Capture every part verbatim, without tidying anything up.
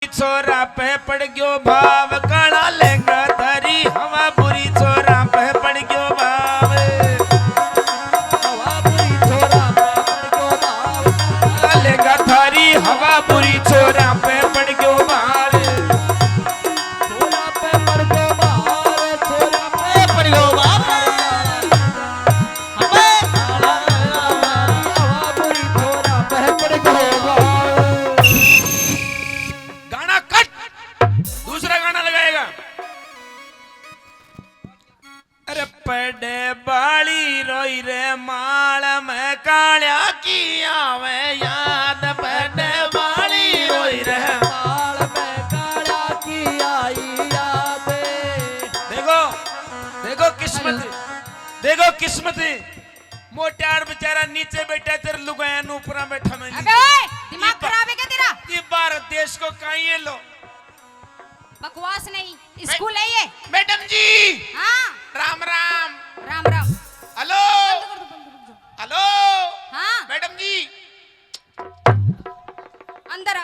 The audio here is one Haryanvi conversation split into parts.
छोरा पे पड़ गयो भाव, काला लेंगा थारी हवा बुरी, छोरा पे पड़ गयो भाव। हवा बुरी, छोरा पे पड़ गयो भाव। काला लेंगा थारी हवा बुरी, छोरा पे पड़ गयो भाव। छोरा पे पड़ गयो भाव, छोरा पे पड़ गयो भाव। अबे! हवा बुरी, छोरा पे पड़ गयो भाव। गाना कट, दूसरा गाना लगाएगा। अरे पड़े बाली रोई रे माल में कालिया की आवे याद, पड़े बाली रोई रे माल में कालिया की आई याद। देखो, देखो किस्मत, देखो किस्मत। मोटियार बेचारा नीचे बैठा, तेरे लुगाया नु ऊपरा बैठा मैं अबे, नीचे। दिमाग ये बा-, खराब है क्या तेरा? ये भारत देश को कहीं ये लो। बकवास नहीं, मै-, स्कूल है ये। मैडम जी। हाँ। राम राम। राम राम। हेलो। बंद कर दो, बंद कर दो। हेलो। हाँ। मैडम जी। अंदर आ।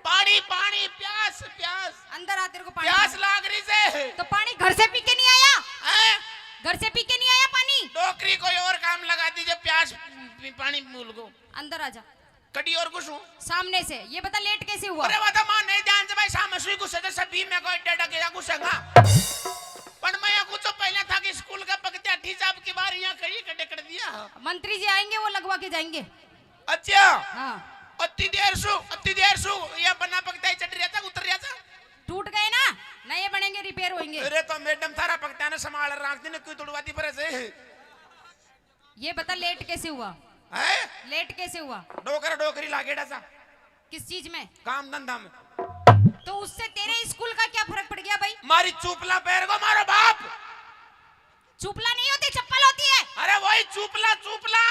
पानी, पानी, प्यास, प्यास। अंदर आ, तेरे को पानी प्यास पीना। लाग रही से। तो पानी घर से पी के नहीं आया? हैं? घर से पी के नहीं आया पानी? डोकरी कोई और काम लगा दीजिए, प्यास पी-, पानी भूल गो। अंदर आ जा। कड़ी और घुसूं? सामने से। ये बता, लेट कैसे हुआ? अरे बता मां, नहीं ध्यान से भाई, सामने सुई घुसे तो सभी में कोई डेढ़ के घुसेगा। पण मैं या कुछ पहले था कि स्कूल का पगत्या ठीक साहब की बार यहाँ कहीं कटे कर दिया। मंत्री जी आएंगे, वो लगवा के जाएंगे। अच्छा। हाँ। अति देर सु, अति देर सु, ये बना पगत्या चढ़ रहा था, उतर रहा था। टूट गए ना, नए बनेंगे, रिपेयर होंगे। अरे तो मैडम थारा पगत्या ने संभाल रख दी ने, कोई तोड़वा दी पर से। ये बता, लेट कैसे हुआ? हैं? लेट कैसे हुआ? डोकर डोकरी लागेड़ा सा। किस चीज में? काम धंधा में। तो उससे तेरे स्कूल का क्या फर्क पड़ गया भाई? मारी चूपला पैर को मारो बाप। चूपला नहीं होती, चप्पल होती है। अरे वही चूपला, चूपला।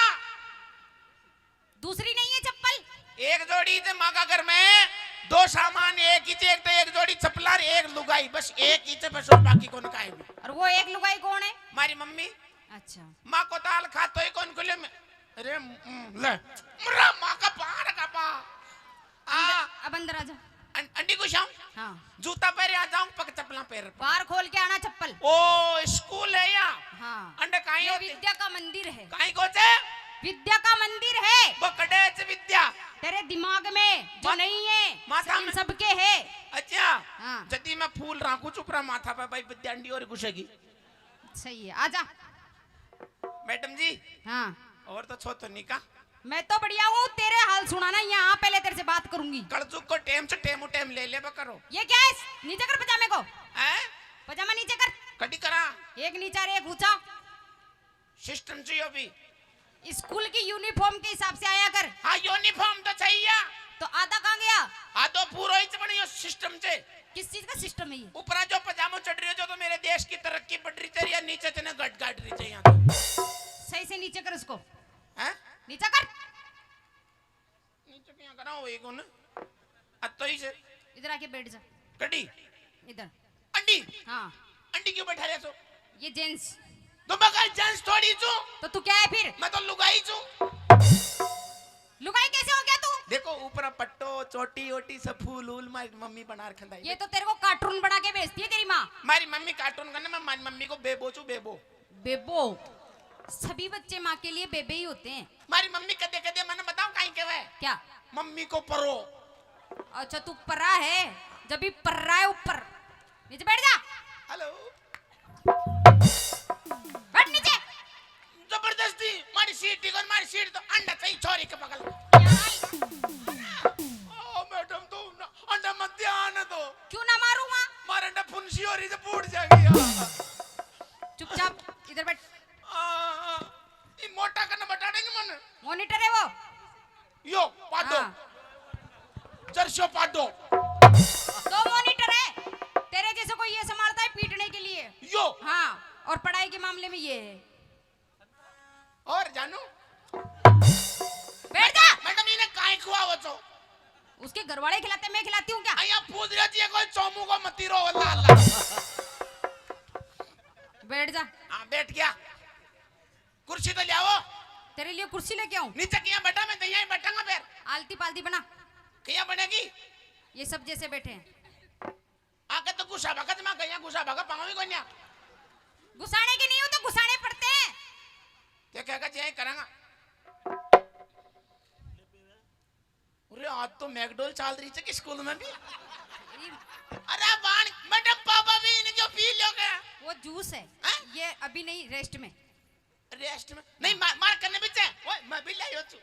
दूसरी नहीं है चप्पल? एक जोड़ी थे माँ का घर में, दो सामान एक ही थे, एक तो एक जोड़ी चप्पला और एक लुगाई, बस एक ही थे, बस और बाकी कौन का है भी। और वो एक लुगाई कौन है? हमारी मम्मी। अच्छा। माँ को दाल खातो ही कौन खुले में। अरे, हम्म, ले। मरा माँ का पार का पा। आ। अंदर, अब अंदर आ जा। अं-, अंडी को शाम? हाँ। जूता पहरे आ जाऊं, पग चप्पला पहर। बाहर खोल के आना चप्पल। ओ, स्कूल है या? हाँ। अंडे काई ये होते? विद्या का मंदिर है। काई को थे? विद्या का मंदिर है। बकड़े च विद्या। तेरे दिमाग में जो मत-, नहीं है, माथा इन में। सबके है। अच्छा। हाँ। जदी मैं फूल रखूं चुपरा माथा पे, भाई विद्या अंडी और घुसेगी। सही है, आजा। मैडम जी। हाँ। और तो छो तो नहीं का? मैं तो बढ़िया हूँ, तेरे हाल सुनाना यहाँ, पहले तेरे से बात करूंगी। कलजुग को टेम से टेमू टेम ले ले करो। ये क्या है? नीचे कर पजामे को। हैं? पजामा नीचे कर। कटी करा? एक नीचा और एक ऊंचा। सिस्टम चाहिए अभी। स्कूल की यूनिफॉर्म के हिसाब से आया कर। हाँ, यूनिफॉर्म तो चाहिए। तो आधा कहाँ गया? आधो पूरा ही बनी सिस्टम से। किस चीज का सिस्टम है ये? ऊपरा जो पजामो चढ़ रही हो, जो तो मेरे देश की तरक्की बढ़ रही चाहिए, नीचे से ना गट गट रही चाहिए यहाँ तो। सही से नीचे कर उसको। हैं? नीचे कर। नीचे क्या करा हो एक उन? आ तो ही से। इधर आके बैठ जा। कड़ी? इधर। अंडी? हाँ। अंडी क्यों बैठा रहे सो? ये जेंट्स। तो मैं कहा जेंट्स थोड़ी चू। तो तू क्या है फिर? मैं तो लुगाई चू। लुगाई कैसे हो गया तू? देखो ऊपर पट्टो, चोटी, ओटी सब फूल, ऊल मारी मम्मी बना रखा है। ये तो तेरे को कार्टून बना के बेचती है तेरी माँ। मारी मम्मी कार्टून करना, मैं मारी मम्मी को बेबो चू, बेबो। बेबो। सभी बच्चे माँ के लिए बेबे ही होते हैं। मारी मम्मी कदे कदे मैंने बताऊं काई कहवे? क्या? मम्मी को परो। अच्छा, तू परा है, जब भी पर रहा है ऊपर। नीचे बैठ जा। हेलो। बैठ नीचे। जबरदस्ती मारी सीट ठीक और मारी सीट तो अंडा चाहिए छोरी के बगल में। ओ मैडम, तू ना अंडा मत ध्यान दो। क्यों ना मारूंगा? मारे अंडा फुंसी हो रही तो फूट जाएगी यार। चुपचाप इधर बैठ। आ, ये मोटा करना बता देंगे मन। मॉनिटर है वो। यो, पाडो। हाँ। जर्सियो पाडो। दो मॉनिटर है। तेरे जैसे को ये संभालता है पीटने के लिए। यो। हाँ, और पढ़ाई के मामले में ये है। और जानू? बैठ जा। मैडम, इन्हें काहे खुआवो छो? उसके घर वाले खिलाते, मैं खिलाती हूँ क्या? आया पूछ रहा जी, कोई चोमू को मती रो, अल्लाह, अल्लाह। बैठ जा। हाँ, बैठ गया। कुर्सी तो ले आओ। तेरे लिए कुर्सी लेके आऊं? नीचे किया बैठा, मैं तो यहीं बैठांगा फिर। आलती पालती बना। किया बनेगी? ये सब जैसे बैठे हैं। आके तो घुसा भगत में गया, घुसा भगत पाऊंगी कोई ना। घुसाने के नहीं हो तो घुसाने पड़ते हैं। क्या क्या क्या यही करांगा। अरे आज तो मैकडोल चाल रही है कि स्कूल में भी। अरे बाण मैडम, पापा भी इनके पी लो क्या? वो जूस है। हैं? ये अभी नहीं, रेस्ट में। रेस्ट में नहीं, मार मार करने भी चाहे। ओए मैं भी लायो छू।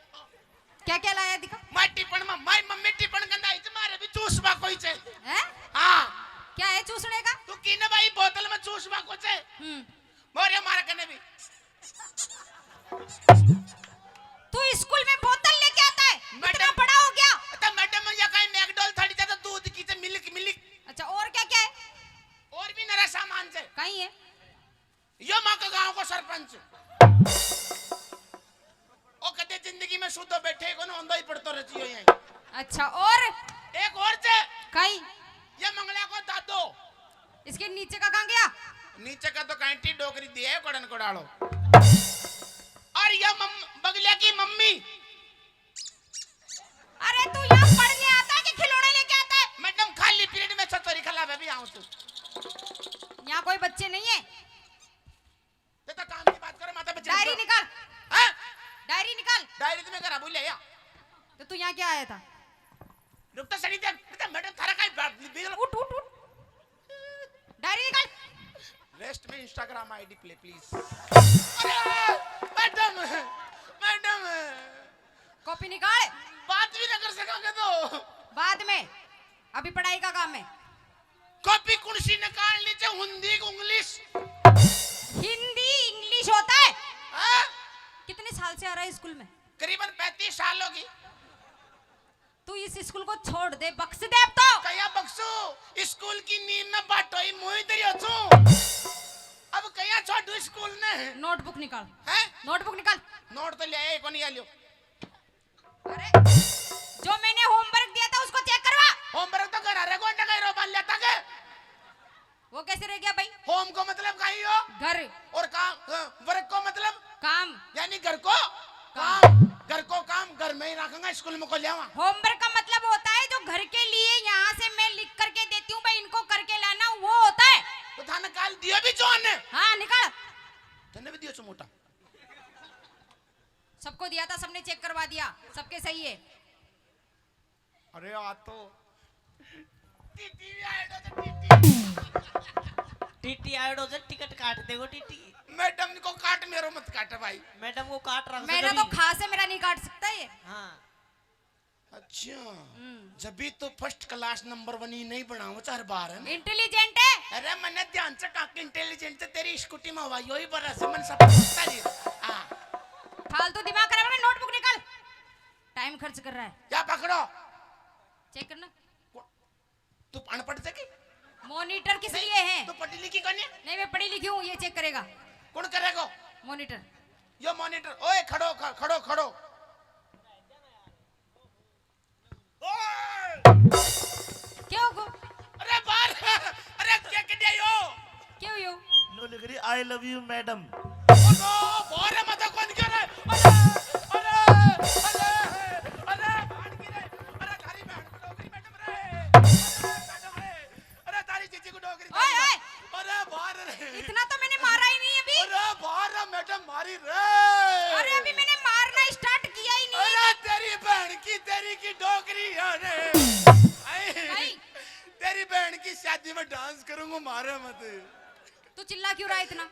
क्या क्या लाया दिखा। मार टिफिन में, मार मम्मी टिफिन गंदा है, मारे भी चूसवा कोई चाहे। हैं? हाँ। क्या है चूसने का? तू की ना भाई, बोतल में चूसवा को चाहे। हम्म। बोरे मार करने भी। तू स्कूल में बोतल लेके आता है? इतना मैडम। बड़ा हो गया। तो मैडम, ये कहीं मैकडॉल थड़ी जाता, दूध की से मिल्क, मिल्क। अच्छा, और क्या क्या है? और भी नरा सामान से। कहीं है? यो माँ का गांव को सरपंच। ओ कदे जिंदगी में सुधो बैठे को ना, होंदा ही पड़तो रहती हो यहीं। अच्छा, और? एक और से। कहीं? ये मंगला को दादो। इसके नीचे का कहाँ गया? नीचे का तो कांटी डोकरी दिया है, कोड़न कोड़ालो। और ये मम-, बगलिया की मम्मी। अरे, तू यहाँ पढ़ने आता है कि खिलौने लेके आता है? मैडम, खाली पीरियड में छतोरी खिलावे भी आऊं तू। यहाँ कोई बच्चे नहीं है। ते तो काम की बात करो, माता बच्चे डायरी निकाल। हाँ? डायरी निकाल। डायरी तो मैं घर भूल आया। तो तू यहाँ क्या आया था? रुक तो सही, देख, बेटा, मैडम थारा काई बात नहीं, बिगड़। उठ, उठ, उठ। डायरी निकाल। रेस्ट में Instagram ID play please। अरे, मैडम, मैडम। कॉपी निकाल। बात भी ना कर सका के तो। बाद में, अभी पढ़ाई का काम है। कॉपी कौन सी निकालनी चाहिए, हिंदी की इंग्लिश? हिंदी इंग्लिश होता है। हाँ? कितने साल से आ रहा है स्कूल में? करीबन पैंतीस साल होगी। तू इस स्कूल को छोड़ दे, बख्श दे अब तो। कया बख्शू, स्कूल की नींद में बाटो ही मुंह इधर ही हो तू। अब कया छोड़ू स्कूल ने। नोटबुक निकाल। हैं? नोटबुक निकाल। नोट तो ले आए, कौन आ लियो? अरे, जो मैंने होमवर्क दिया था उसको चेक करवा। होमवर्क तो घर आ रहे, कौन टकाई रो बाल लेता के? वो कैसे रह गया भाई? होम को मतलब का ही हो? घर। और काम, अ, वर्क को मतलब? काम। यानी घर को काम। काम। घर को काम घर में ही रखूंगा, स्कूल में को ले आवा? होमवर्क का मतलब होता है जो घर के लिए यहाँ से मैं लिख करके देती हूँ भाई, इनको करके लाना, वो होता है। तो थाने काल दियो भी जो ने? हाँ, निकाल। तन्ने भी दियो सो मोटा। सबको दिया था, सबने चेक करवा दिया, सबके सही है। अरे आ तो टीटी भी आएडो तो टीटी। टीटी आएडो तो टिकट काट देगो टीटी। मैडम को काट, मेरो मत काट भाई। मैडम को काट रहा मैंने तो खास है, मेरा नहीं काट सकता ये। हाँ। अच्छा। हम्म। जब भी तो फर्स्ट क्लास नंबर वन ही नहीं बनाओ चार बार है ना? इंटेलिजेंट है। अरे मैंने ध्यान से कहा कि इंटेलिजेंट है, तेरी स्कूटी में हवा यो ही बरस है, मन सब पता ही। हाँ। फालतू दिमाग खराब है, नोटबुक निकाल। टाइम खर्च कर रहा है। क्या पकड़ो? चेक करना। तू अनपढ़ से की? मॉनिटर किस नहीं, लिए है? तू पढ़ी लिखी कौन है? नहीं, मैं पढ़ी लिखी हूँ, ये चेक करेगा। कौन करेगा? मॉनिटर। यो मॉनिटर, ओए खड़ो, ख-, खड़ो, खड़ो। ओए! क्यों गो? अरे बाहर, अरे क्या कर दिया यो? क्यों यो? लो लिख रही, "I love you madam।" अरे बाहर है, मत कौन कह रहा है? अरे, अरे, अरे, अरे, भाड़ की रे, अरे थारी बहन को डोकरी मैडम रे, अरे मैडम रे, अरे थारी जीजी को डोकरी ओए, थारी ओए! माँ। अरे बाहर रे। इतना तो मैंने मारा ही नहीं अभी। अरे बाहर रे मैडम मारी रे। अरे अभी मैंने मारना स्टार्ट किया ही नहीं। अरे तेरी बहन की, तेरी की डोकरी, अरे। आई। आई। तेरी बहन की शादी में डांस करूंगा, मारे मत। तू चिल्ला क्यों रहा है इतना?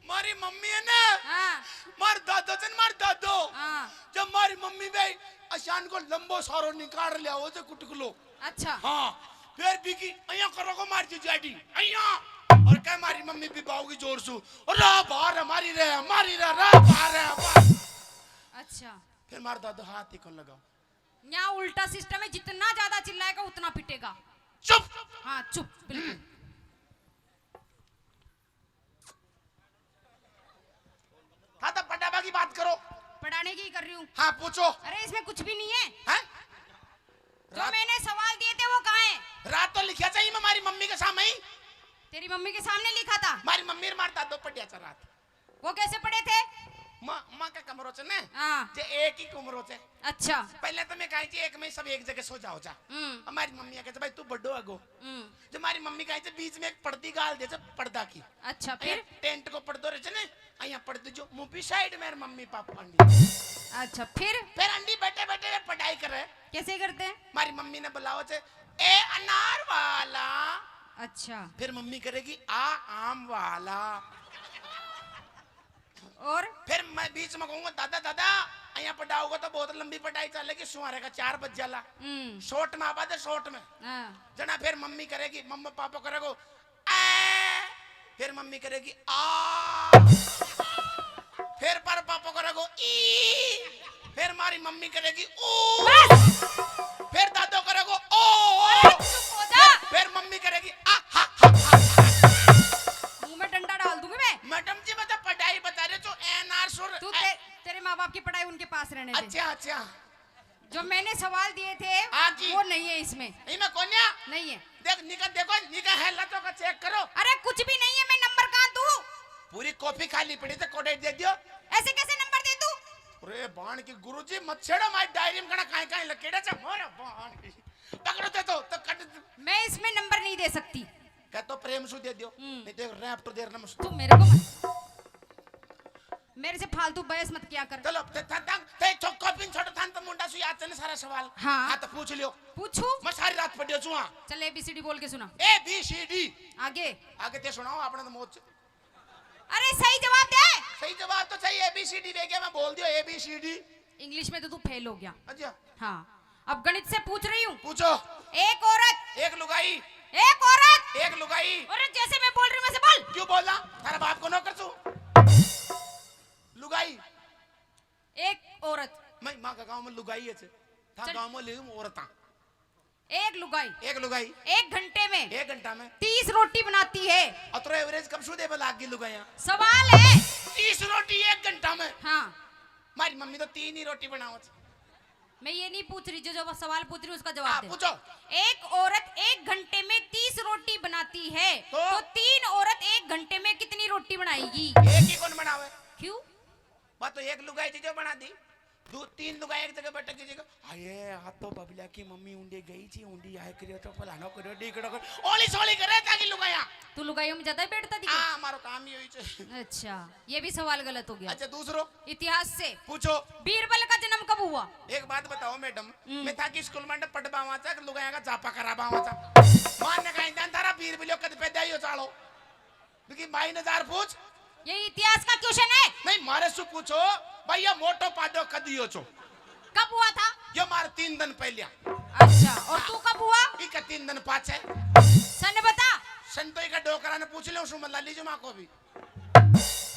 मारी मम्मी है ना? हाँ। मार दादो चन, मार दादो। हाँ। जब मारी मम्मी भी अशान को लंबो सारो निकाल लिया, वो जो कुटकुलो। अच्छा। हाँ। फिर भी की अया करो को मार जी जाडी, अया। और कह मारी मम्मी भी बाहोगी जोर सु, "रा बाहर मारी रे, मारी रे, रा बाहर है, बाहर।" अच्छा। फिर मार दादो हाथ ही कौन लगा। यहाँ उल्टा सिस्टम है, जितना ज्यादा चिल्लाएगा उतना पिटेगा। चुप। हाँ, चुप, बिल्कुल। हाँ, तो पढ़ावा की बात करो। पढ़ाने की कर रही हूँ। हाँ, पूछो। अरे, इसमें कुछ भी नहीं है। हैं? जो रात मैंने सवाल दिए थे, वो कहाँ है? रात तो लिखा चाहिए मैं हमारी मम्मी के सामने ही। तेरी मम्मी के सामने लिखा था? हमारी मम्मी और मार दादो पढ़िया था रात। वो कैसे पढ़े थे? माँ, माँ का कमरो च ने? हाँ। जे एक ही कमरो च। अच्छा। पहले तो मैं कही थी, एक में सब एक जगह सो जाओ जा। हम्म। हमारी मम्मी कहे, "भाई, तू बड्डो है गो।" हम्म। जो हमारी मम्मी कहे, "बीच में एक पर्दी गाल दे, जो पर्दा की।" अच्छा, अरे, फिर? टेंट को पर्दो रहे ने, यहाँ पर्दो जो मुंह भी साइड में मम्मी पापा आंडी। अच्छा, फिर? फिर आंडी बैठे बैठे वे पढ़ाई करे। कैसे करते हैं? हमारी मम्मी ने बुलाओ चे, "ए अनार वाला।" अच्छा। फिर मम्मी करेगी, "आ आम वाला।" और? फिर मैं बीच में कहूंगा, "दादा, दादा, यहाँ पढ़ाओगे तो बहुत लंबी पढ़ाई चलेगी, सुहारे का चार बज जाला।" हम्म। शॉर्ट में आवाज है, शॉर्ट में। हाँ। जना फिर मम्मी करेगी, मम्मा पापा करेगो, "आ।" फिर मम्मी करेगी, "आ।" फिर पर पापा करेगो, "ई।" फिर मारी मम्मी करेगी, "ऊ।" बस। फिर दादो करेगो, "ओ, ओ।" अरे चुप हो जा। फिर, फिर मम्मी करेगी, "आ, हा, हा, हा।" मुंह में डंडा डाल दूंगी मैं। मैडम जी, मैं तो पढ़ाई बता रही हूँ, एन आर सुर, तू ए- ते, तेरे माँ बाप की पढ़ाई उनके पास रहने दे। अच्छा, अच्छा। जो मैंने सवाल दिए थे, हाँ जी। वो नहीं है इसमें। नहीं, मैं कौन है? नहीं है। देख, निका, देखो, निका है, लतो का चेक करो। अरे, कुछ भी नहीं है, मैं नंबर कहाँ दूँ? पूरी कॉपी खाली पड़ी, तो कोडेट दे दियो। ऐसे कैसे नंबर दे दूँ? अरे, बाण की गुरुजी, मत छेड़ो, मारी डायरी में कणा काई काई लकेड़ा चा, मोरा बाण की। पकड़ो दे तो, तो कट। मैं इसमें नंबर नहीं दे सकती। कह तो प्रेम सु दे दियो, हम्म। नहीं तो एक रैप तो देर नमस्ते। तू मेरे को मत, मेरे से फालतू बहस मत किया कर। चलो, ते, ते, ते, ते चौको पिन छोड़ो, थान तो मुंडा सु याद चने सारा सवाल। हाँ। हाँ, तो पूछ लियो। पूछू? मैं सारी रात पढ़ियो छू, हाँ। चल, एबीसीडी बोल के सुना। एबीसीडी। आगे? आगे ते सुनाओ, आपने तो मौत। अरे, सही जवाब दे। सही जवाब तो सही, एबीसीडी दे के मैं बोल दियो, एबीसीडी। इंग्लिश में तो तू फेल हो गया। अच्छा। हाँ, अब गणित से पूछ रही हूँ। पूछो। एक औरत। एक लुगाई। एक औरत। एक लुगाई। अरे, जैसे मैं बोल रही हूँ वैसे बोल। क्यों बोला? थारा बाप को नौकर छू। लुगाई। एक औरत। मैं माँ का गांव में लुगाई है, था चल। गांव में ले औरतां। एक लुगाई। एक लुगाई। एक घंटे में। एक घंटा में। तीस रोटी बनाती है। अतरो एवरेज कब सु देवे लाग गई लुगाइयां? सवाल है। तीस रोटी एक घंटा में। हाँ। मारी मम्मी तो तीन ही रोटी बनावत। मैं ये नहीं पूछ रही, जो, जो सवाल पूछ रही हूँ, उसका जवाब हाँ, दे। पूछो। एक औरत एक घंटे में तीस रोटी बनाती है, तो? तो तीन औरत एक घंटे में कितनी रोटी बनाएगी? एक ही कौन बनावे? क्यों? बात तो एक लुगाई थी जो बना दी, दो तीन लुगाई एक जगह बैठ की जगह, "हाय, आ तो बबलिया की मम्मी उंडे गई थी, उंडी आए करियो तो फलानो करियो, डीकड़ो करियो, ओली सोली करे ताकि लुगाया।" तू लुगाइयों में ज्यादा ही बैठता थी क्या? हाँ, हमारो काम ही हुई छे। अच्छा, ये भी सवाल गलत हो गया। अच्छा, दूसरो। इतिहास से। पूछो। बीरबल का जन्म कब हुआ? एक बात बताओ मैडम, हम्म। मैं था कि स्कूल में पढ़वावा था, लुगाया का जापा करावावा था। मारने का इंसान थारा बीरबलियो कद पैदा ही हो चालो। क्योंकि माई ने जार पूछ। ये इतिहास का क्वेश्चन है। नहीं, मारे सु पूछो, भाई, ये मोटो पाडो कद ही हो छो? कब हुआ था? यो मार तीन दिन पहले। अच्छा, और तू कब हुआ? इका तीन दिन पाछे। सन बता। सन तो इका डोकरा ने पूछ लो, सुमन लाली जी माँ को भी।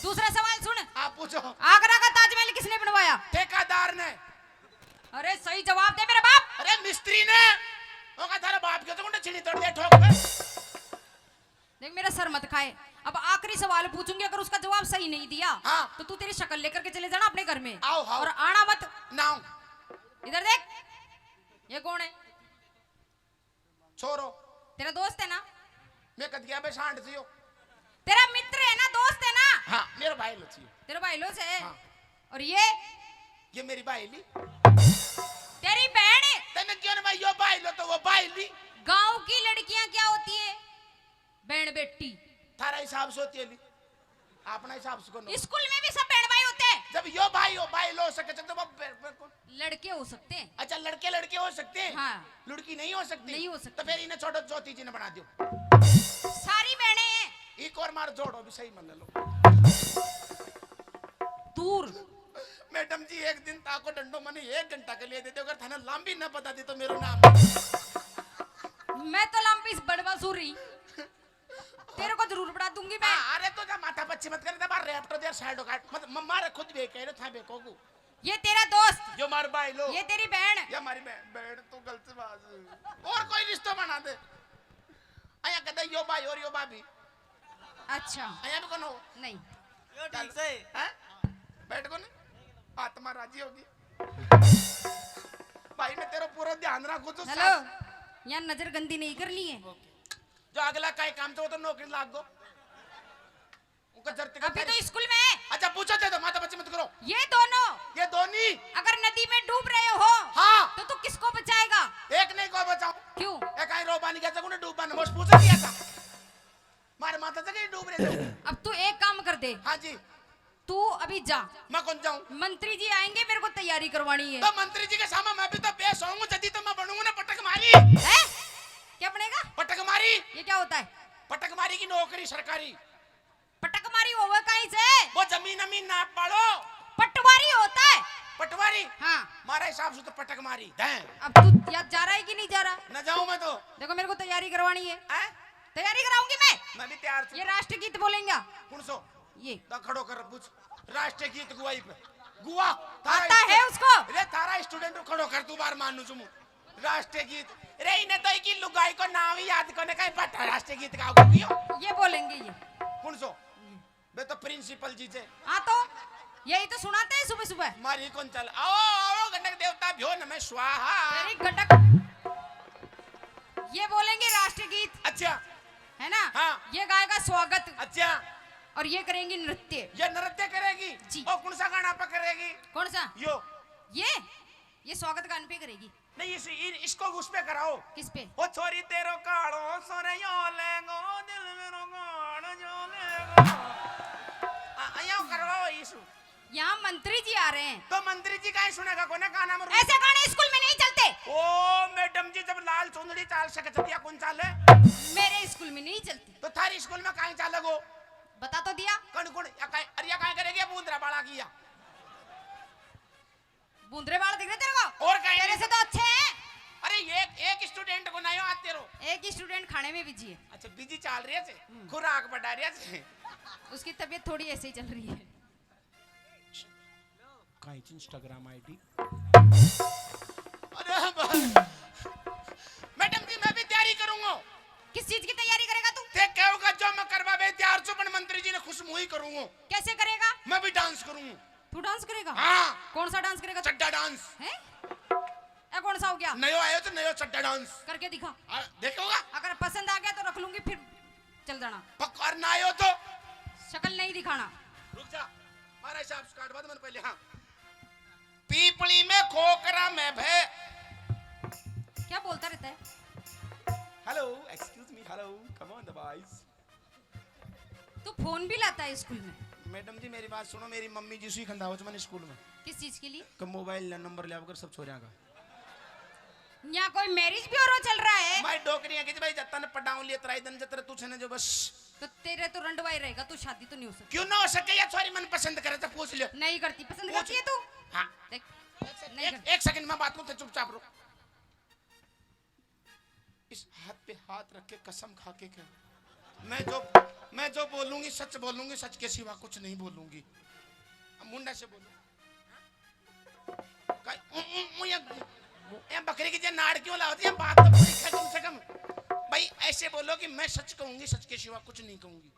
दूसरा सवाल सुन। आप पूछो। आगरा का ताजमहल किसने बनवाया? ठेकेदार ने। अरे, सही जवाब दे मेरे बाप। अरे, मिस्त्री ने। ओका थारे बाप के तो गुंडे छिड़ी तोड़ दे ठोक के। देख, मेरा सर मत खाए। अब आखिरी सवाल पूछूंगी, अगर उसका जवाब सही नहीं दिया, हाँ। तो तू तेरी शक्ल लेकर के चले जाना अपने घर में। आओ, आओ। और आना मत। ना आऊं। इधर देख, ये कौन है? छोरो। तेरा दोस्त है ना? मैं कद गया बे सांड जियो। तेरा मित्र है ना, दोस्त है ना? हाँ, मेरा भाई लो जियो। तेरा भाई लो से? हाँ। और ये? ये मेरी भाई ली। तेरी बहन है। तने क्यों ना भाई यो भाई लो तो वो भाई ली। गांव की लड़कियां क्या होती है? बहन बेटी। थारा हिसाब से होती है ली। अपना हिसाब से कौन? स्कूल में भी सब बहन भाई होते हैं। जब यो भाई हो, भाई लो सके, तो वो बे-, बे-, कौन? लड़के हो सकते हैं। अच्छा, लड़के, लड़के हो सकते हैं? हाँ। लड़की नहीं हो सकती? नहीं हो सकती। तो फिर इन्हें छोड़ो, ज्योति जी ने बना दो। सारी बहनें हैं। एक और मार जोड़ो, भी सही मन लो। दूर। मैडम जी, एक दिन ताको डंडो मने एक घंटा के लिए दे दो, अगर थाने लांबी ना बता दी तो मेरो नाम। मैं तो लांबी बड़वा सूरी। तेरे को जरूर पढ़ा दूंगी मैं। हाँ, अरे तो जा माथा पच्ची मत कर, बार रैप्टो दे साइड काट। मत म-, मारे खुद भी कह रहे था बेको को। ये तेरा दोस्त। यो मार भाई लो। ये तेरी बहन। ये हमारी बहन, बहन तो गलत बात है। और कोई रिश्ता बना दे। आया कदे यो भाई और यो भाभी। अच्छा। आया भी कोनो? नहीं। यो ठीक से। हैं? बैठ को नहीं? आत्मा राजी होगी। भाई मैं तेरा पूरा ध्यान रखूं तो हेलो, सास- यहाँ नजर गंदी नहीं करनी है। जो अगला काई काम तो, वो तो नौकरी लाग गो। वो जरूरत अभी तो स्कूल में है। अच्छा, पूछो दे दो, माथा पच्ची मत करो। ये दोनों, ये दोनी अगर नदी में डूब रहे हो, हाँ। तो तू किसको बचाएगा? एक नहीं को बचाऊं। क्यों? एक आई रोबा नहीं कहता, उन्हें डूबा ने बस पूछा दिया था। मारे माता तक ही डूब रहे थे। अब तू एक काम कर दे। हाँ जी। तू अभी जा। मैं कौन जाऊं? मंत्री जी आएंगे, मेरे को तैयारी करवानी है। तो मंत्री जी के सामने मैं भी तो पेश होऊंगा, जदी तो मैं बनूंगा ना पटक मारी। है? क्या बनेगा? पटक मारी। ये क्या होता है? पटक मारी की नौकरी सरकारी। पटक मारी होवे कहीं से? वो जमीन अमीन नाप पालो। पटवारी होता है। पटवारी? हाँ। मारा हिसाब से तो पटक मारी। हैं। अब तू या जा रहा है कि नहीं जा रहा? न जाऊं मैं तो। देखो, मेरे को तैयारी करवानी है। हैं? तैयारी कराऊंगी मैं। मैं भी तैयार हूँ। ये राष्ट्रगीत बोलेंगे। कौन सो? ये। दा खड़ो कर पूछ। राष्ट्रीय गीत गुआई पे। गुआ। थारा आता है स्टू-, उसको? रे थारा स्टूडेंट खड़ो कर, तू बार मानू चुमू। राष्ट्रीय गीत। रे इन्हें तो एक ही लुगाई को नाम ही याद करने का ही पट्टा राष्ट्रीय गीत गाओ क्यों? ये बोलेंगे ये। कौन सो? बे तो प्रिंसिपल जी थे। हाँ तो यही तो सुनाते हैं सुबह सुबह। मारी कौन चल? आओ, आओ, गंडक देवता भ्यो नमः स्वाहा। तेरी गंडक। ये बोलेंगे राष्ट्रगीत। अच्छा। है ना? हाँ। ये गाएगा स्वागत। अच्छा। और ये करेंगी नृत्य। ये नृत्य करेगी? जी। और कौन सा गाना पे करेगी? कौन सा? यो। ये? ये स्वागत गान पे करेगी। नहीं, इस, इन, इसको उस पे कराओ। किस पे? ओ छोरी तेरो कालो सोरे यो लेगो, दिल मेरो गान जो लेगो। आ, आ, यो करवाओ इसू। यहाँ मंत्री जी आ रहे हैं। तो मंत्री जी काहे सुनेगा कोने गाना में? ऐसे गाने स्कूल में नहीं चलते। ओ मैडम जी, जब लाल चुंदड़ी चाल सके तो या कौन चाले? मेरे स्कूल में नहीं चलती। तो थारी स्कूल में काहे चालेगो? बता तो दिया। कौन कौन? या काहे, अरे या काहे करेगी या बूंदरा बाला की या? बूंदरे बाल दिख रहे तेरे को? और कहीं तेरे नहीं। से तो अच्छे हैं। अरे एक, एक स्टूडेंट को नयो आते रो। एक ही स्टूडेंट खाने में बिजी है। अच्छा, बिजी चाल रही है से? हम्म। खुराक बढ़ा रही है से? उसकी तबीयत थोड़ी ऐसे ही चल रही है। काइच Instagram ID। अरे भाई। मैडम जी, मैं भी तैयारी करूंगा। किस चीज की तैयारी करेगा तू? ते कहोगा जो मैं करवा बे तैयार छू, पण मंत्री जी ने खुश मुंह ही करूंगा। कैसे करेगा? मैं भी डांस करूंगा। तू डांस करेगा? हाँ। कौन सा डांस करेगा? चड्डा डांस। हैं? ए, कौन सा हो गया? नयो आयो तो नयो चड्डा डांस। करके दिखा। हाँ, देखोगा? अगर पसंद आ गया तो रख लूंगी, फिर चल जाना। पक-, और ना आयो तो? शक्ल नहीं दिखाना। रुक जा, मारा हिसाब से काट बाद मन पहले। हाँ, पीपली में खोकरा में भे। क्या बोलता रहता है? Hello, excuse me, hello, come on the boys। तू फोन भी लाता है स्कूल में? मैडम जी, मेरी बात सुनो, मेरी मम्मी जी सुई खंदावच मैंने स्कूल में। किस चीज के लिए? कि मोबाइल ना नंबर लिया कर सब छोरियां का। यहाँ कोई मैरिज ब्यूरो चल रहा है? माई डोकरी है कि भाई, जत्ता ने पढ़ाऊं लिए तराई दिन जतरे तू छने जो बस। तो तेरे तो रंडवा ही रहेगा, तू शादी तो नहीं हो सकती। क्यों ना हो सके? या छोरी मन पसंद करे तो पूछ लियो। नहीं करती। पसंद पूछ। करती है तू? हाँ। देख, एक, नहीं एक, करती। एक सेकंड में बात को, चुपचाप रो। इस हाथ पे हाथ रख के कसम खा के कह, मैं जो, मैं जो बोलूंगी सच बोलूंगी, सच के सिवा कुछ नहीं बोलूंगी। अब मुंडा से बोलो। काई, उ, उ, उ, ये, ये बकरी की जे नाड़ क्यों लावती है? बात तो पूरी कर कम से कम। भाई ऐसे बोलो कि मैं सच कहूंगी, सच के सिवा कुछ नहीं कहूंगी।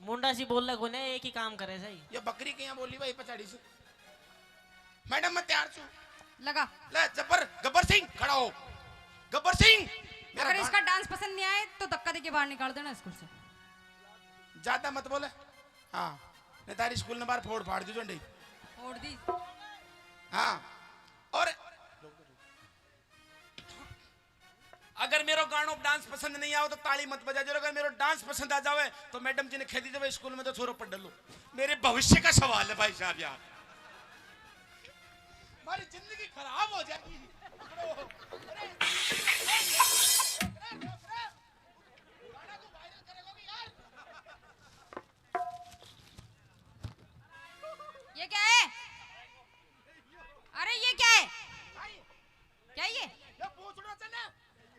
मुंडा सी बोल ले कोने, एक ही काम करे सही। ये बकरी के यहाँ बोली भाई पचाड़ी से। मैडम, मैं तैयार छू। लगा। ले, जब्बर, गब्बर सिंह, खड़ा हो। गब्बर सिंह, मेरा अगर गान- इसका डांस पसंद नहीं आए, तो धक्का देके बाहर निकाल देना स्कूल से। ज्यादा मत बोले। हाँ, नहीं तारी स्कूल ने बाहर फोड़ फाड़ दी झंडे। फोड़ दी। हाँ, और अगर मेरो गाणो डांस पसंद नहीं आओ तो ताली मत बजा जो, अगर मेरो डांस पसंद आ जावे तो मैडम जी ने कह दीजिए, "भाई, स्कूल में तो छोरो पढ़ लो।" मेरे भविष्य का सवाल है भाई साहब यार, हमारी जिंदगी खराब हो जाएगी। ये क्या है? अरे ये क्या है? क्या ये? ये पूछड़ो से ना।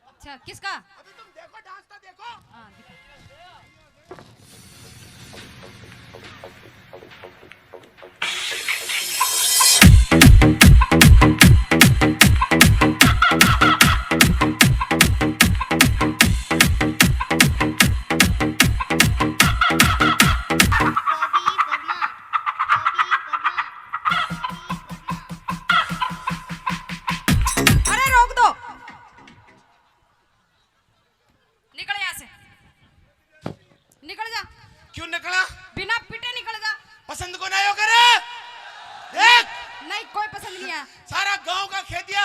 अच्छा, किसका? अभी तुम देखो, डांस तो देखो। हाँ, देखो। अरे रोक दो, निकल यहाँ से, निकल जा। क्यों निकल? सारा गांव का खेदिया।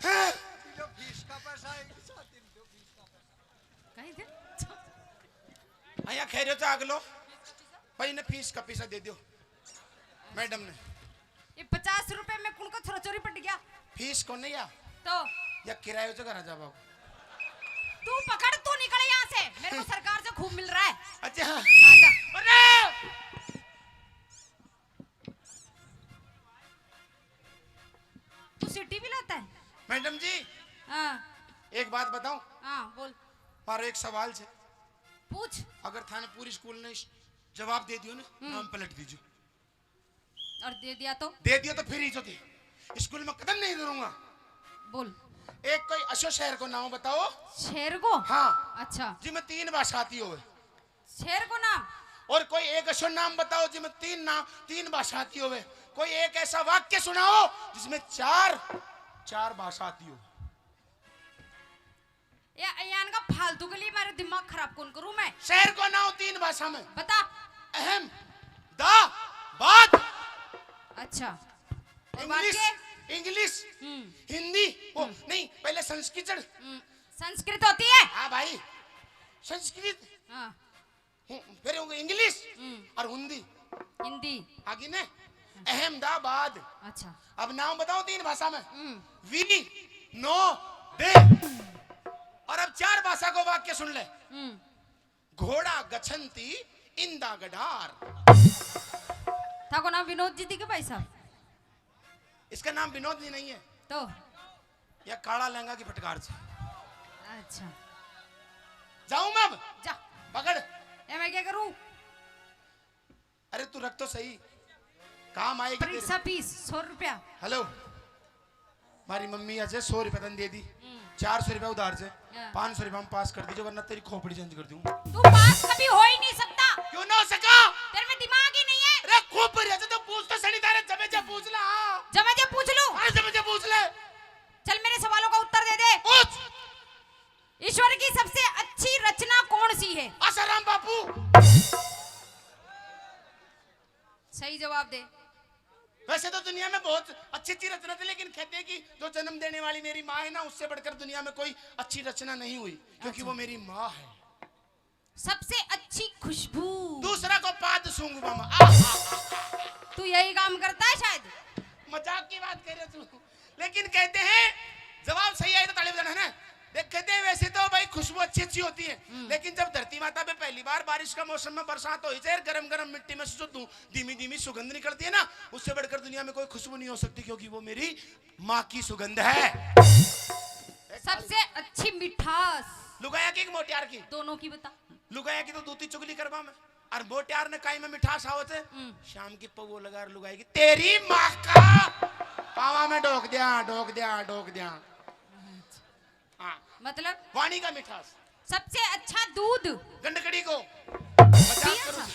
हाँ। लो फीस का पैसा है, शादी में दो फीस का पैसा। कहीं दे। आया खेरियो तो आग लो। भाई ने फीस का पैसा दे दियो मैडम ने। ये पचास रुपए में कुण को छोरा चोरी पट गया? फीस को नहीं या? तो? या किरायो तो घर जावा। तू पकड़, तू निकल यहाँ से। मेरे को सरकार से खूब मिल रहा है। अच्छा। हाँ, जा। अरे! तू सीटी भी लाता है? मैडम जी, हाँ। एक बात बताऊं? हाँ, बोल। मारो एक सवाल छे। पूछ। अगर थाने पूरी स्कूल ने जवाब दे दियो ना, हम्म। नाम पलट दीजियो। और दे दिया तो? दे दिया तो फिर ही जो थी, स्कूल में कदम नहीं धरूंगा। बोल। एक कोई असो शहर को नाम बताओ। शहर को? हाँ। अच्छा। जिसमें तीन भाषा आती हो। शहर को नाम? और कोई एक असो नाम बताओ जिसमें तीन नाम, तीन भाषा आती होवे। कोई एक ऐसा वाक्य सुनाओ जिसमें चार, चार भाषा आती हो। या, यान का फालतू के लिए मारे दिमाग खराब कौन करूं मैं? शहर को नाम तीन भाषा में। बता। अहम, दा, बाद। अच्छा। और इंग्लिश, वाक्य? इंग्लिश, हम्म। हिंदी, वो हम्म। नहीं, पहले संस्कृत। हम्म, संस्कृत होती है? हाँ भाई, संस्कृत। हाँ। हूँ, फिर होंगे इंग्लिश हम्म। और हिंदी। हिंदी। आगे ने अहमदाबाद। अच्छा। अब नाम बताओ तीन भाषा में। हम्म। वी, नो, दे। और अब चार भाषा को वाक्य सुन ले। हम्म। घोड़ा गछंती इंदा गडार। थाको नाम विनोद जी थी के भाई साहब? इसका नाम विनोद जी नहीं है। तो? या काला लहंगा की फटकार से। अच्छा। जाऊं मैं अब? जा। पकड़। ए, मैं क्या करूं? अरे तू रख तो सही, काम आएगी तेरी। परीक्षा फीस सौ रुपया। हेलो, हमारी मम्मी आज सौ रुपया तन दे दी, हम्म। चार सौ रुपया उधार से, हाँ। पाँच सौ रुपया में पास कर दीजिए, वरना तेरी खोपड़ी चेंज कर दूं। तू पास कभी हो ही नहीं सकता। क्यों ना हो सका? तेरे में दिमाग ही नहीं है। अरे खोपड़ी से तो पूछ तो सही, तारे जमे जे पूछ ला। जमे जे पूछ लूं? अरे जमे जे पूछ ले। चल मेरे सवालों का उत्तर दे दे। पूछ। ईश्वर की सबसे अच्छी रचना कौन सी है? आसाराम बापू। सही जवाब दे। वैसे तो दुनिया में बहुत अच्छी अच्छी रचना थी, लेकिन कहते हैं कि जो जन्म देने वाली मेरी माँ है ना, उससे बढ़कर दुनिया में कोई अच्छी रचना नहीं हुई, क्योंकि अच्छा। वो मेरी माँ है। सबसे अच्छी खुशबू। दूसरा को पाद सूंघ मामा। आहा। तू यही काम करता है शायद। मजाक की बात कर रहे तू, लेकिन कहते हैं जवाब सही आए तो ताली बजाना है ना। देख, कहते हैं वैसे तो भाई खुशबू अच्छी अच्छी होती है, हम्म। लेकिन जब धरती माता पे पहली बार बारिश का मौसम में बरसात होई जाए, गरम गरम मिट्टी में से जो धू-, धीमी धीमी सुगंध निकलती है ना, उससे बढ़कर दुनिया में कोई खुशबू नहीं हो सकती, क्योंकि वो मेरी माँ की सुगंध है। सबसे अच्छी मिठास। लुगाया की कि मोटियार की? दोनों की बता। लुगाया की तो दूती चुगली करवा में, और मोटियार ने काई में मिठास आवत है। हम्म। शाम की पवो लगा और लुगाई की, तेरी माँ का पावा में ढोक दिया, ढोक दिया, ढोक दिया। हाँ। मतलब? वाणी का मिठास। सबसे अच्छा दूध। गंडकड़ी को। मजाक पिया करो। था।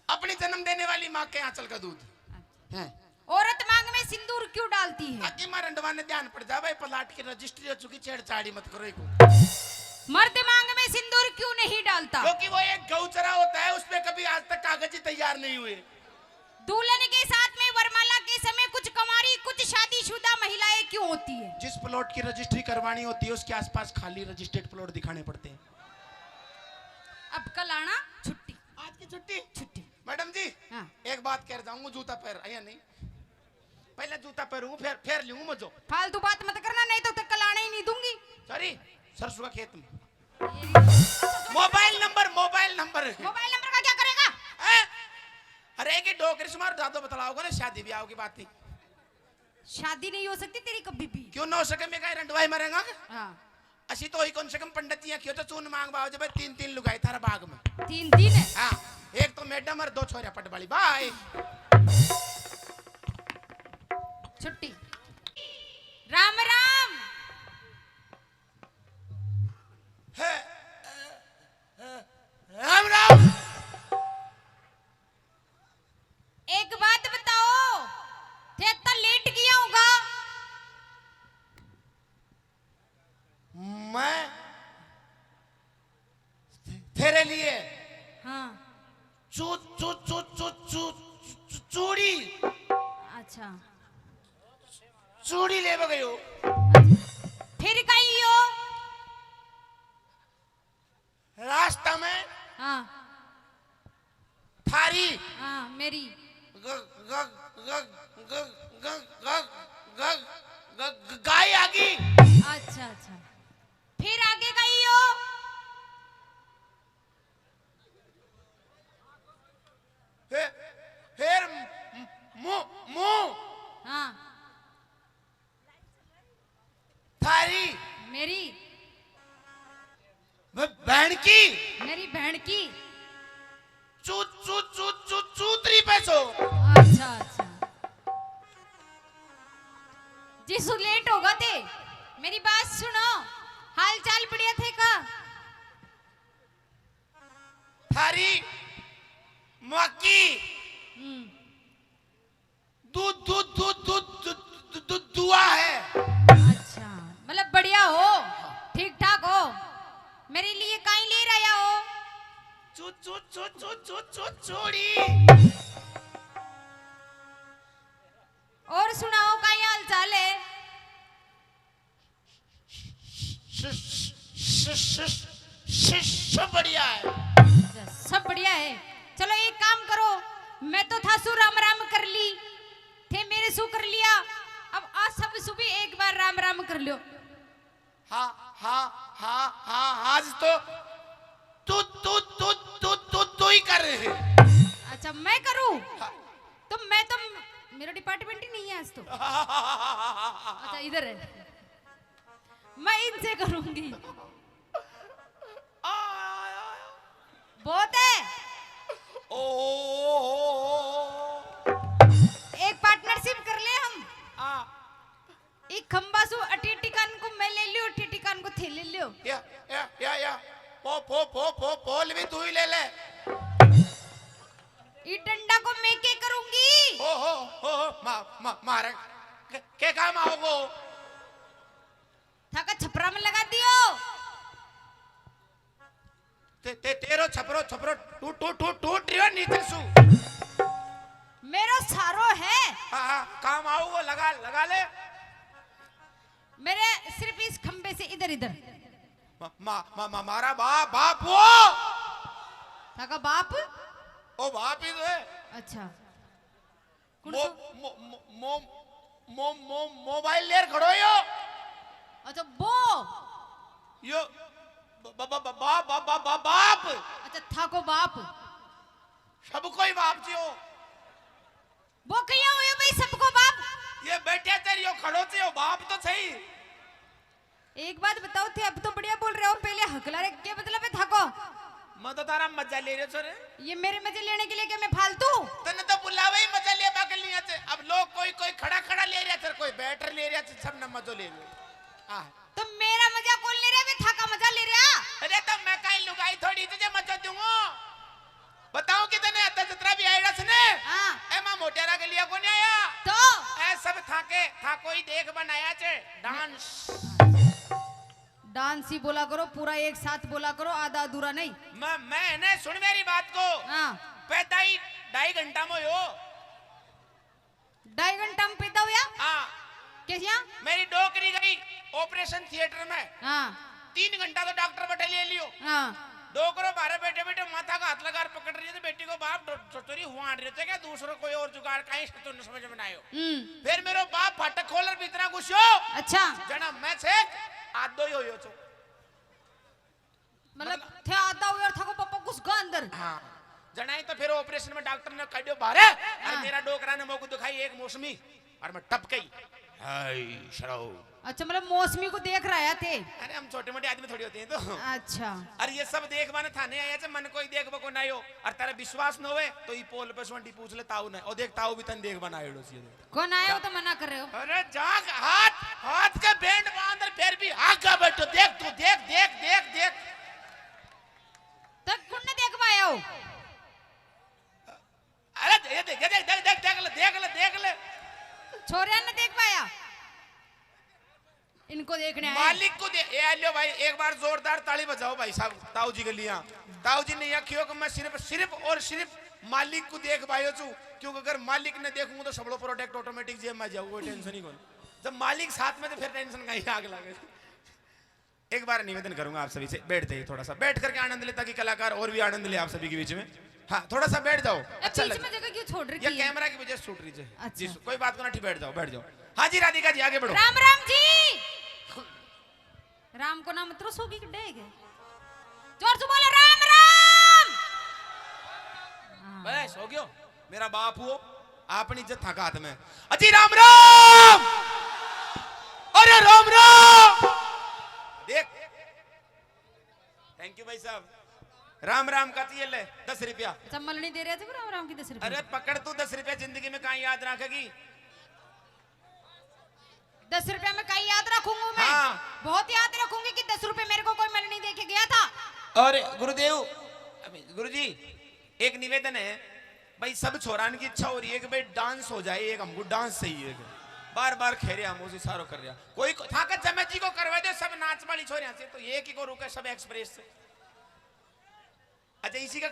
अपनी जन्म देने वाली माँ के आंचल का दूध। अच्छा। हैं। औरत मांग में सिंदूर क्यों डालती है? आगे मां रंडवा ने ध्यान पड़ जावे, पलाट की रजिस्ट्री हो चुकी, छेड़छाड़ी मत करो इको। मर्द मांग में सिंदूर क्यों नहीं डालता? क्योंकि वो एक गौचरा होता है, उस पे कभी आज तक कागज ही तैयार नहीं हुए। दुल्हन के साथ में वरमाला के समय कुछ कुंवारी, कुछ शादीशुदा महिलाएं क्यों होती है? जिस प्लॉट की रजिस्ट्री करवानी होती है, उसके आसपास खाली रजिस्टर्ड प्लॉट दिखाने पड़ते हैं। अब कल आना, छुट्टी। आज की छुट्टी? छुट्टी। मैडम जी, हाँ। एक बात कह जाऊंगा, जूता पहन, या नहीं? पहले जूता पहनूं, फिर, फिर लूं मजो। फालतू बात मत करना, नहीं तो तक कल आने ही नहीं दूंगी। सॉरी, सरसों का खेत में। Mobile number, mobile number. Mobile number का क्या करेगा? हैं? अरे, एक ही डोकरी से मार दादो बतलाओगे ना, शादी ब्याह की बात ही। शादी नहीं हो सकती तेरी कभी भी। क्यों ना हो सके, मैं कहीं रंडवाई मरेगा? हाँ। असी तो होई कम से कम पंडित जी, क्यों तो चून मांग बाव जब तीन तीन लुगाई थारा बाग में। तीन तीन है? हाँ, एक तो मैडम और दो छोरा पटवाली। बाय। छुट्टी। राम राम। है, राम राम। एक बात बताओ, थे तो लेट गया होगा। मैं तेरे लिए हाँ। चू, चू, चू, चू, चू, चू, चूड़ी। अच्छा। चूड़ी लेवे गयो। फिर कही हो? रास्ता में हाँ। थारी हाँ, मेरी। ग-, ग-, ग-, ग-, ग-, ग-, ग-, ग-, ग-, गाय आ गई। अच्छा, अच्छा। फिर आगे कही हो? फे-, फिर मु-, मु-, हाँ। थारी। मेरी। ब-, बहन की। मेरी बहन की। चू, चू, चू, चू, चूतरी पे सो। अच्छा, अच्छा। जिसु लेट होगा थे, मेरी बात सुनो, हाल चाल बढ़िया थे का? थारी माँ की। हम्म। दू, दू, दू, दू, दू, दू, दू, दुआ है। अच्छा, मतलब बढ़िया हो, ठीक ठाक हो, मेरे लिए काई ले रहा हो? चू, चू, चू, चू, चू, चू, चूड़ी। और सुनाओ, काई हाल चाल है? स-, स-, स-, स-, स-, सब बढ़िया है। अच्छा, सब बढ़िया है। चलो एक काम करो, मैं तो थासू राम राम कर ली, थे मेरे सू कर लिया, अब आज सब सू भी एक बार राम राम कर लो। हाँ, हाँ, हाँ, हाँ, आज तो तू, तू, तू, तू, तू, तू ही कर रहे। अच्छा, मैं करूँ? हाँ। तो मैं तो, मेरा डिपार्टमेंट ही नहीं है आज तो। अच्छा, इधर है। मैं इनसे करूंगी। बहुत है। ओ, ओ, ओ, ओ, ओ। एक पार्टनरशिप कर ले हम। हाँ। एक खंबा सु अटीटी कान को मैं ले लियो, अटीटी कान को थे ले लियो। या, या, या, या। पो, पो, पो, पो, पोल भी तू ही ले ले। ई डंडा को मैं के करूंगी? ओ हो, ओ हो, मा-, मा-, मारे। के, के काम आओगो? थाका छपरा में लगा दियो। ते, ते, तेरो छपरो, छपरो टूट, टूट, टूट, टूट रियो नीचे सु। मेरो सारो है। हाँ, हाँ, काम आओगो, लगा, लगा ले। मेरे सिर्फ इस खंबे से इधर, इधर। मा-, मा-, मा-, मा-, मारा बाप, बाप वो। थाका बाप? ओ बाप ही तो है। अच्छा। कौन मो-, सा? मो-, मो-, मो-, मो-, मो-, मोबाइल लेर खड़ो यो। अच्छा, बो। यो ब-, ब-, ब-, ब-, बा-, बा-, बा-, बा-, बाप। अच्छा, थाको बाप। सबको ही बाप जी हो। वो कहिया हुयो भाई सबको बाप? ये बैठे तेरी यो खड़ो से यो बाप तो सही। एक बात बताओ थे, अब तो बढ़िया बोल रहे हो, पहले हकला रे, के मतलब है थाको? मैं तो तारा मजा ले रहे छो रे। ये मेरे मजे लेने के लिए क्या मैं फालतू? तन्ने तो बुलावे ही मजा ले बागलियां से। अब लोग कोई, कोई खड़ा खड़ा ले रहा थे, कोई बैठ ले रहा थे, सब ने मजो ले लियो। आह। तो मेरा मजा कौन ले रहा है? मैं थाका मजा ले रहा। अरे तो मैं काई लुगाई थोड़ी तुझे मजो दूंगा। बताओ कितने आता जतरा भी आएगा सुने। हाँ। ए मां मोटेरा के लिए कौन आया? तो? ए सब थाके, थाको ही देख बनाया छे। डांस। डांस ही बोला करो, पूरा एक साथ बोला करो, आधा अधूरा नहीं। मैं, मैं ने सुन मेरी बात को। हाँ। पैदा ही ढाई घंटा में हो। ढाई घंटा में पैदा हुआ? हाँ। कैसिया? मेरी डोकरी गई ऑपरेशन थिएटर में। हाँ। तीन घंटा तो डॉक्टर बैठे ले लियो। हाँ। डोकरो बारे बैठे बैठे माथा का हाथ लगा पकड़ रही है, तो बेटी को बाप डो-, चोरी हुआ रहे थे क्या? दूसरों कोई और जुगाड़ कहीं से तो न समझ में ना आयो। हम्म। फिर मेरो बाप फाटक खोल भीतरा घुसियो। अच्छा। जना मैं छे आदो ही होयो छो। मतलब, मतलब थे आधा हुआ और थाको पापा घुस गया अंदर। हाँ। जनाई तो फिर ऑपरेशन में डॉक्टर ने काढ़ियो बाहर, और हाँ। मेरा डोकरा ने मोकू दिखाई एक मौसमी, और मैं टप गई। हाय, शराब। अच्छा, मतलब मौसमी को देख रहा है थे। अरे, हम छोटे मोटे आदमी थोड़ी होते हैं तो। अच्छा। और ये सब देख माने थाने आया थे, मन कोई देख बको ना आयो, और तेरा विश्वास न होए तो ई पोल पे सोंडी पूछ ले ताऊ ने, और देख ताऊ भी तन देख बना आयो सी। कौन आया हो तो मना कर रहे हो? अरे जाग, हाथ, हाथ के बैंड बांध और फिर भी आगे बैठो। देख तू, देख, देख, देख, देख। तो कौन ने देख पाया हो? अरे ये देख, ये देख, देख, देख, देख ले, देख ले, देख ले। छोरिया ने देख पाया? इनको देखने आए। मालिक को दे-, ए, लो भाई, एक बार जोरदार ताली बजाओ भाई साहब, ताऊ जी के लिए। ताऊ जी ने यह कियो कि मैं सिर्फ, सिर्फ और सिर्फ मालिक को देख पायो छू, क्योंकि अगर मालिक ने देखूंगा तो सबलो प्रोडक्ट ऑटोमेटिक जेब में जाऊंगा, कोई टेंशन ही कोनी। जब मालिक साथ में तो फिर टेंशन का ही आग लगे। एक बार निवेदन करूंगा आप सभी से, बैठ जाइए, थोड़ा सा बैठ करके आनंद ले, ताकि कलाकार और भी आनंद ले आप सभी के बीच में। हाँ, थोड़ा सा बैठ जाओ। अच्छा बीच लग में जगह क्यों छोड़ रखी ये है? कैमरा की वजह से छूट रही है। अच्छा। जी, कोई बात को ना, ठीक, बैठ जाओ, बैठ जाओ। हाँ जी राधिका जी, आगे बढ़ो। राम राम जी। राम को नाम तो सोगी डेग है। जोर से बोले, राम राम। हाँ। बस हो गयो। मेरा बाप हो, आपनी इज्जत थाका हाथ में। अजी राम राम। अरे राम राम। देख, थैंक यू भाई साहब। राम राम का चाहिए, ले दस रुपया। अच्छा, मलनी दे रहे थे राम राम की दस रुपया। अरे पकड़, तू दस रुपया जिंदगी में कहाँ याद रखेगी? दस रुपया में कहीं याद रखूंगी मैं? हाँ। बहुत याद रखूंगी कि दस रुपए मेरे को कोई मलनी दे के गया था। और गुरुदेव, गुरुजी, एक निवेदन है भाई, सब छोरान की इच्छा हो रही है कि भाई डांस हो जाए, एक हमको डांस चाहिए। बार बार खेरे हम उसे सारो कर रहा, कोई को, थाकत जमे जी को करवा दे, सब नाच वाली छोरियां से, तो एक ही को रुके सब एक्सप्रेस से। अच्छा, इसी का